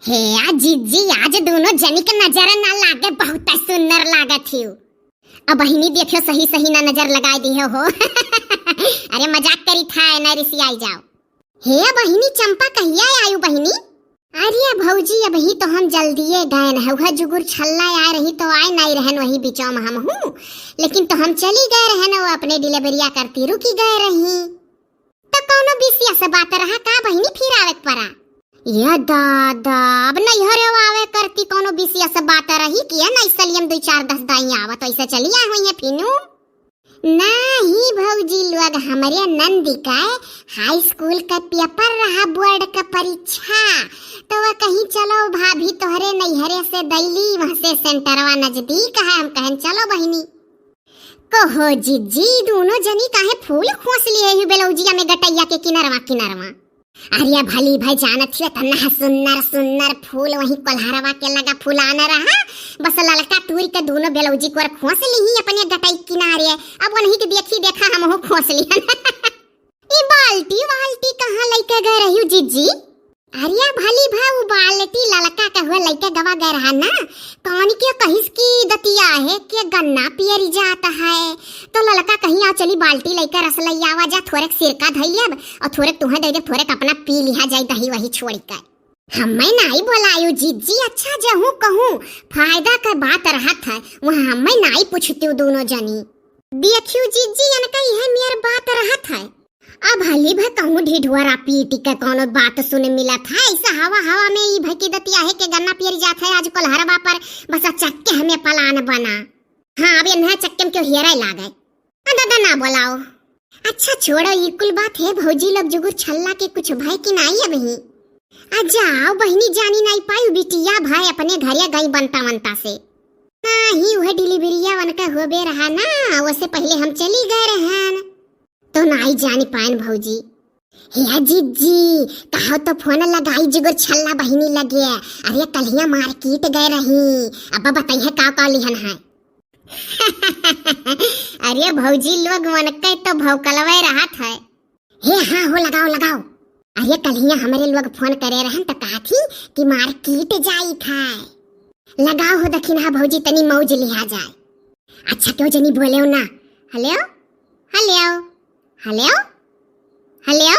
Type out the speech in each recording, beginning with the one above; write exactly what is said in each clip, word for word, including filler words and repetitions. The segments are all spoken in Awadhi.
हे आ जिज्जी, आज दुनो जनी के नजर ना लागे, बहुत सुंदर लागत हियो। अब बहिनी देखियो, सही सही ना नजर लगाए दिहे हो। अरे मजाक करी था, ना रिसियाई जाओ। हे बहिनी चंपा, कहिया आयु बहिनी? अरे भौजी, अबही तो हम जल्दिए गए न, वह जुगुर छल्ला आए रही तो आए नहीं रहन, वही बिचौ में हम हूँ, लेकिन तो हम चली गए रहन, वो अपने डिलीवरिया करती रुकी गए रही। तो कौनो विशेष बात रहा का बहिनी, फिर आवे के पड़ा? ये दादा, अब नैहरे आवे करती कौनो विशेष बात रही कि ये नहीं सलियम दुई चार दस दाई आवत, ऐसे चली आए हुई है फिनू। नाही भौजी लोग, हमरे नंदी का हाई स्कूल का पेपर रहा, बोर्ड का परीक्षा, तो वह कहीं चलो भाभी तोहरे नैहरे से दैली, वहाँ से सेंटरवा नजदीक है, हम कहन चलो बहिनी। कहो जिज्जी, दुनो जनी काहे फूल खोस लिए ही ब्लाउजिया में गटैया के किनरवा किनरवा? अरे भली भाई जानत हियो, तना सुन्नर सुन्नर फूल वही कोल्हरवा के लगा फुलान रहा, बस ललका तूर के दुनो ब्लाउजी कोर खोस लिही अपने गटई किनारे। अब वही के देखी देखा हमहू खोस लिहन। ई बाल्टी वाल्टी कहाँ लइके गए रहियो जिज्जी? अरे भली भाई, उ बाल्टी ललका के हुए लइके गवा गए रहा ना, कौन के कहिस की दतिया है के गन्ना पियरी जात है, तो ललका कहीं आओ चली बाल्टी लइके रस लइयावा जा, थोरेक सिरका धई लेब और थोरेक तुहे दे देब, थोरेक अपना पी लिहा जाई दही वही छोड़ी के। हमें नाई बोलायो जिज्जी, अच्छा जहूँ कहूँ फायदा का बात रहत है, वहाँ हमें नाई पूछती दुनो जनी। देखियो जिज्जी, इनका यह मेर बात रहत है। अब हली भे कहूँ ढिढुअरा पीटी के कौनो बात सुने मिलत है, ऐसा हवा हवा में ई भे की दतिया है के गन्ना पियर जात है, आज कोल्हरवा पर बस अचक्के हमें पलान बना। हाँ, अब इन्हें चक्के में क्यों हियरा लागे। आ दादा ना बोलाओ। अच्छा छोड़ो, ई कुल बात है, भौजी लोग जुगुर छल्ला के कुछ भय कि नाई अबही? आ जाओ बहिनी, जानी नाई पाई बिटिया भाई अपने घरे गई बनता वनता से। नाही, वह डिलीवरिया वनका होबे रहा ना, वसे पहले हम चली गए रहन। तो नाई जानी पायन भौजी। हे जिज्जी, कहो तो फोन लगाई जुगुर छल्ला बहिनी लगे। अरे कल्हिया मार्केट गए रही, अब बताइए का का लिहन है। अरे भौजी लोग वनके तो भौकलवे रहत है। हे हाँ हो, लगाओ लगाओ। अरे कल्हिया हमरे लोग फोन करे रहन तो कहा थी कि मार्केट जाई था। लगाओ हो दखिनहा भौजी, तनी मौज लिहा जाए। अच्छा क्यों जनी बोले हो ना। हेलो, हेलो, हेलो, हेलो।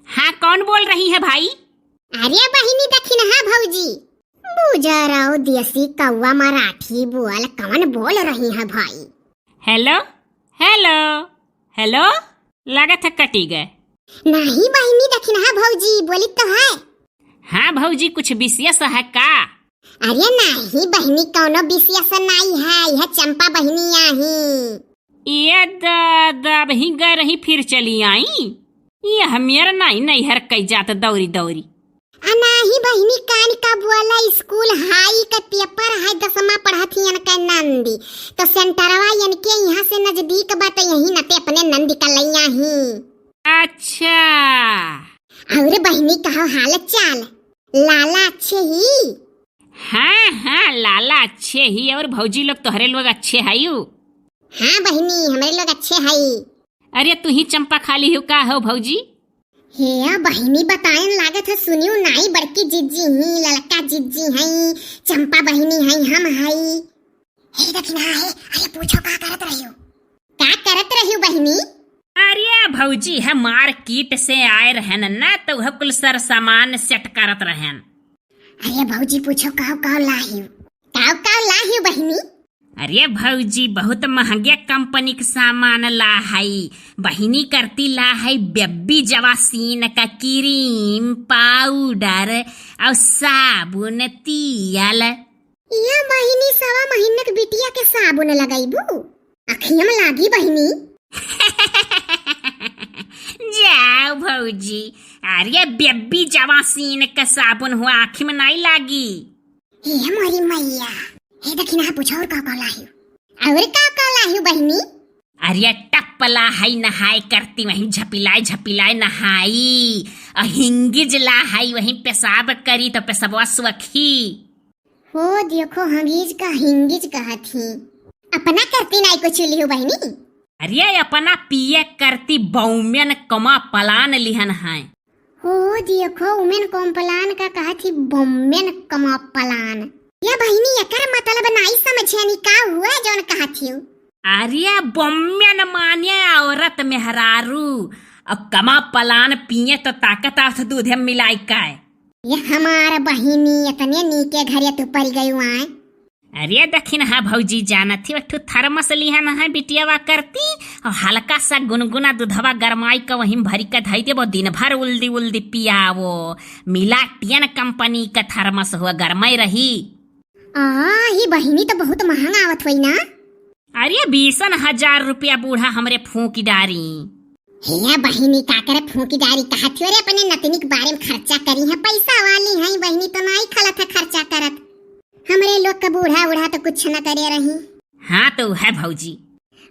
हाँ, कौन बोल रही है भाई? अरे बहिनी दखिनहा भौजी। बुजराव देसी कौवा मराठी बोल, कौन बोल रही है भाई? हेलो, हेलो, हेलो। लागत है कटी गए। नाही बहिनी दखिनहा भौजी, बोली तो है। हाँ भौजी, कुछ विशेष है का? अरे नाही बहिनी, कौनो विशेष नाई है, यह चंपा बहिनी आही। ये दादा, अबही गए रही फिर चली आई। ये हमेर नाई नैहर कई जात दौरी दौरी। आ नाही बहिनी, कान का बोला, स्कूल हाई का पेपर है, दसमा पढ़त हियन का नंदी, तो सेंटरवा इनके यहाँ से नजदीक बा, तो यही नते अपने नंदी का लैया ही। अच्छा। और बहिनी कहो हाल चाल, लाला अच्छे ही? हाँ हाँ, लाला अच्छे ही, और भौजी लोग तोहरे लोग अच्छे हयू? हाँ बहिनी, हमरे लोग अच्छे हई। अरे तू ही चंपा खाली हो का हो भौजी? हे आ बहिनी बतायन लागत है, सुनियो नाई बड़की जिज्जी ही, ललका जिज्जी हई, चंपा बहिनी हई, हम हई। हे दखिनहा है, अरे पूछो का करत रहियो? का करत रहियो बहिनी? अरे भौजी है मार्केट से आए रहन ना, तो वह कुल सर सामान सेट करत रहन। अरे भौजी पूछो काव काव लाहियो? काव काव लाहियो बहिनी? अरे भौजी बहुत महंगे कंपनी के सामान ला हई। बहिनी करती ला हई बेबी जवासीन का क्रीम, पाउडर और साबुन, तियल। या बहिनी सवा महीना के बिटिया के साबुन लगैबू? अखिया में लागी बहिनी। जाओ भौजी, अरे बेबी जवासीन का साबुन हुआ आँखी में नाई लागी। हे मोरी मैया, हे दखिनहा पूछो और का का लाहियो? और का का लाहियो बहिनी? अरे टप्पला है नहाए करती वहीं झपिलाए झपिलाए नहाई, और हिंगिज ला है वहीं पेशाब करी तो पेशबवा सुखी। हो देखो हंगीज का हिंगीज कहत ही। अपना करती नाई कुछ लिहो बहिनी। अरे अपना पिए करती बौमेन कमा पलान लिहन है। ओ देखो, उमेन कॉम्प्लान का कहत ही, बोमेन कमप्लान। ये बहिनी, एकर मतलब नाई समझेनी, का हुआ जौन कहत हियो? अरे, बोमेन माने औरत मेहरारू, अब कमप्लान पिए तो ताकत आवत दूधे में मिलाई का। ये हमार बहिनी, इतने नीके घरे तू परि गयू आए। अरे दखिनहा भौजी, जानत ही, एक ठो थर्मस लिहन है बिटियावा करती, और हल्का सा गुनगुना दूधवा गरमाई के वहीं भरी के धई देबो, दिन भर उल्दी उल्दी पियावो। मिलाटियन कंपनी का थर्मस हुआ, गरमाई रही। आ, ही बहिनी तो बहुत महंगा आवत होई ना? अरे बीसन हजार रुपया बूढ़ा हमरे फूंकी डारी। हे बहिनी, का करे फूंकी डारी कहत हो रे? अपने नतनी के बारे में खर्चा करी है, पैसा वाली है बहिनी, तो नाई खलत है खर्चा करत। हमरे लोग का बूढ़ा उढ़ा तो कुछ न करे रही। हाँ तो है भौजी।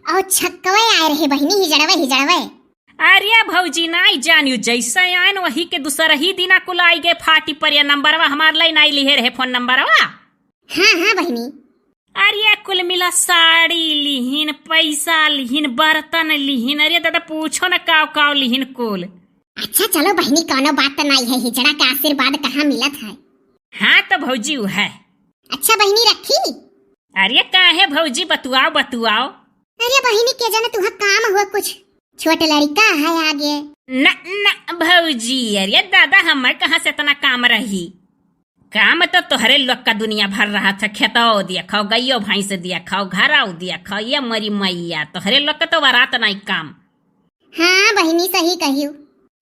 और छक्कवे आए रहे बहिनी, हिजड़वे हिजड़वे। अरे भौजी, नाई जानियो, जैसे आयन वही के दूसर ही दिना कुल आई गए फाटी पर, या नंबरवा हमार लाई नाई लिहे रहे फोन नंबरवा। हाँ हाँ बहिनी। अरे कुल मिला साड़ी लिहिन, पैसा लिहिन, बर्तन लिहिन, अरे दादा पूछो न काव काव लिहिन कुल। अच्छा चलो बहिनी, कौनो बात त नाई है, हिजड़ा का आशीर्वाद कहाँ मिलत है। हाँ तो भौजी उ है। अच्छा बहिनी रखी। अरे काहे भौजी, बतुआओ बतुआओ। अरे बहिनी के जाने तुहा काम हुआ कुछ, छोट लड़का है आगे। न न भौजी, अरे दादा हमें कहाँ से इतना काम रही। काम तो तोहरे लोग का दुनिया भर रहत है, खेतौ देखौ, गइयो भैंस देखौ, घरौ देखौ, ये मोरी मैया, तोहरे लोग का तो वरात नाई काम। हाँ बहिनी, सही कहियो।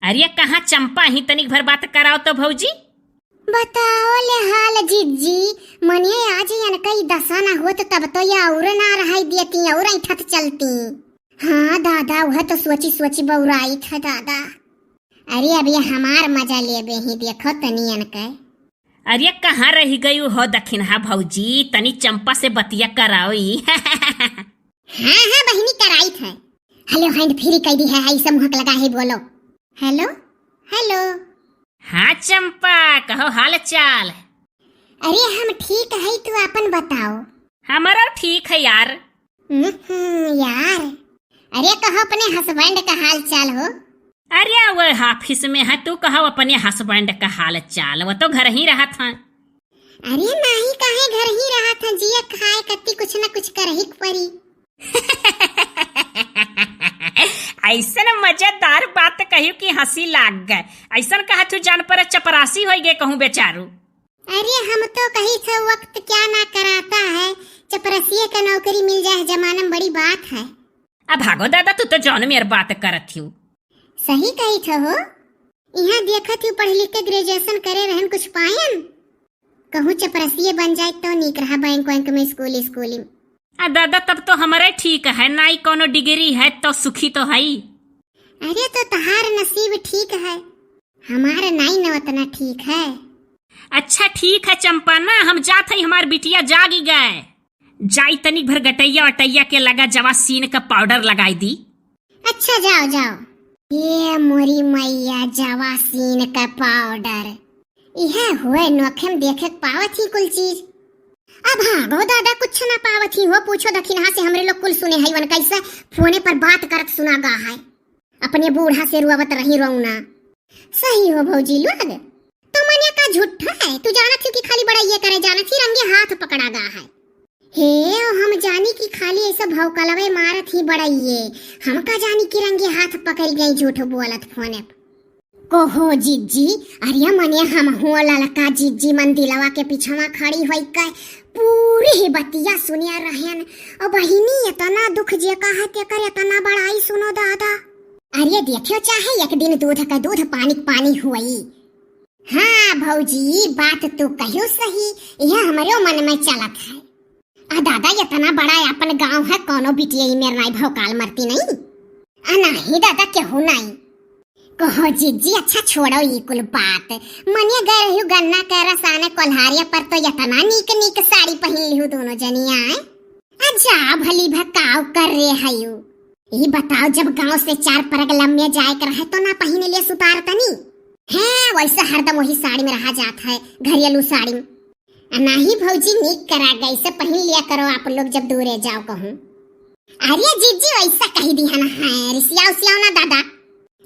अरे कहाँ चंपा ही, तनिक भर बात कराओ तो भौजी। बताओ ले हाल जिज्जी, मने आज यनका ई दशा ना होत तब तो ये और ना रहाई देती और ऐठत चलती। हाँ दादा, वह तो सोची सोची बौराइत है दादा। अरे अब ये हमार मजा लेबे ही, देखो तनी यनका। अरे कहाँ रही गई हो दखिनहा भौजी, तनी चंपा से बतिया कराओ ई। हाँ हाँ बहिनी, कराइत है। हेलो, हैंड फ्री कह दी है, ऐसे मुहक लगा है, बोलो। हेलो, हेलो। हाँ चंपा, कहो हाल चाल। अरे हम ठीक है, तू अपन बताओ। हमारा ठीक है यार। हम्म, यार। अरे कहो अपने हस्बैंड का हाल चाल हो। अरे वो ऑफिस में है, तू कहो अपने हस्बैंड का हाल चाल, वो तो घर ही रहत हैं। अरे नाही, काहे घर ही रहत हैं, जिए खाए कत्ती कुछ न कुछ करही के परी। ऐसन मजेदार बात कहियो कि हंसी लाग गए। ऐसन कहा तू जान पर चपरासी होई गए कहूँ बेचारू। अरे हम तो कही थे वक्त क्या ना कराता है, चपरसिए का नौकरी मिल जाए जमाना में बड़ी बात है। अब भागो दादा, तू तो जौन मेर बात करत हियो। सही कही थे हो, यहाँ देखत हियो पढ़ लिख के ग्रेजुएशन करे रहन, कुछ पायन। कहूँ चपरसिए बन जाए तो नीक रहा, बैंक वैंक में, स्कूल स्कूल में। आ दादा, तब तो हमरे ठीक है, नाई कोनो डिग्री है तो सुखी तो हई। अरे तो तहार नसीब ठीक है, हमार नाई न उतना ठीक है। अच्छा ठीक है चंपा, ना हम जात हई, हमार बिटिया जागी गए। जाई तनिक भर गटैया वटैया के लगा जवासीन का पाउडर लगाई दी। अच्छा जाओ जाओ। ये मोरी मैया, जवासीन का पाउडर, इहे होए नोखे में देखे के पावत ही कुल चीज। अब हाँ गो दादा, कुछ ना पावत ही हो, पूछो दखिनहा से, हमरे लोग कुल सुने हई वन कैसे फोने पर बात करत सुना गा है। अपने बूढ़ा से रुआवत रही रोना। सही हो भौजी लोग, तो मने का झूठा है, तू जानत ही कि खाली बड़ाइये करे जानत ही, रंगे हाथ पकड़ा गा है। हे, ओ हम जानी कि खाली ऐसा भौकलवे मारत ही बड़ाइये, हम का जानी कि रंगे हाथ पकड़ गई झूठ बोलत फोने पर। कहो जिज्जी, अरे मने हम हो ललका जिज्जी मन दिलवा के पिछवा खड़ी होई के पूरी ही बतिया सुनिया रहन। ओ बहिनी, इतना दुख जे का है तेकर इतना बड़ाई सुनो दादा। अरे देखियो, चाहे एक दिन दूध का दूध पानी के पानी हुई। हाँ भौजी, बात तू कहियो सही, यह हमरो मन में चलत है। आ दादा, इतना बड़ा अपन गांव है, कोनो बिटिया ई मेर नाई भौकाल मरती नहीं। आ नाही दादा, केहू नाई। कहो जिज्जी, अच्छा छोड़ो ई कुल बात। मनिया गए रहियो गन्ना के रसाने कोल्हारिया पर, तो इतना नीक नीक साड़ी पहिन लिहू दोनों जनिया। आ जा भली भकाव कर रे हयू। ई बताओ, जब गांव से चार परग लम्बे जाए के रहे तो ना पहिने लिए सुतार तनी? हैं, वैसे हरदम वही साड़ी में रहा जात है, घरेलू साड़ी में। आ नाही भौजी, नीक करा गई से पहिन लिया करो आप लोग जब दूरे जाओ कहूँ। अरे जीजी, वैसा कही दी है ना, है रिसियाओ सियाओ ना दादा।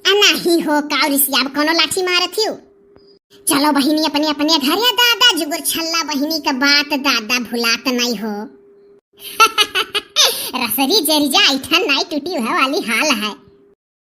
आ नहीं हो, काउ रिसियाब, कौनो लाठी मारत हियो? चलो बहिनी अपने अपने घरे दादा, जुगुर छल्ला बहिनी का बात दादा भुलात नहीं हो। रसरी जरिजा ऐठन नहीं टूटी, वह वाली हाल है।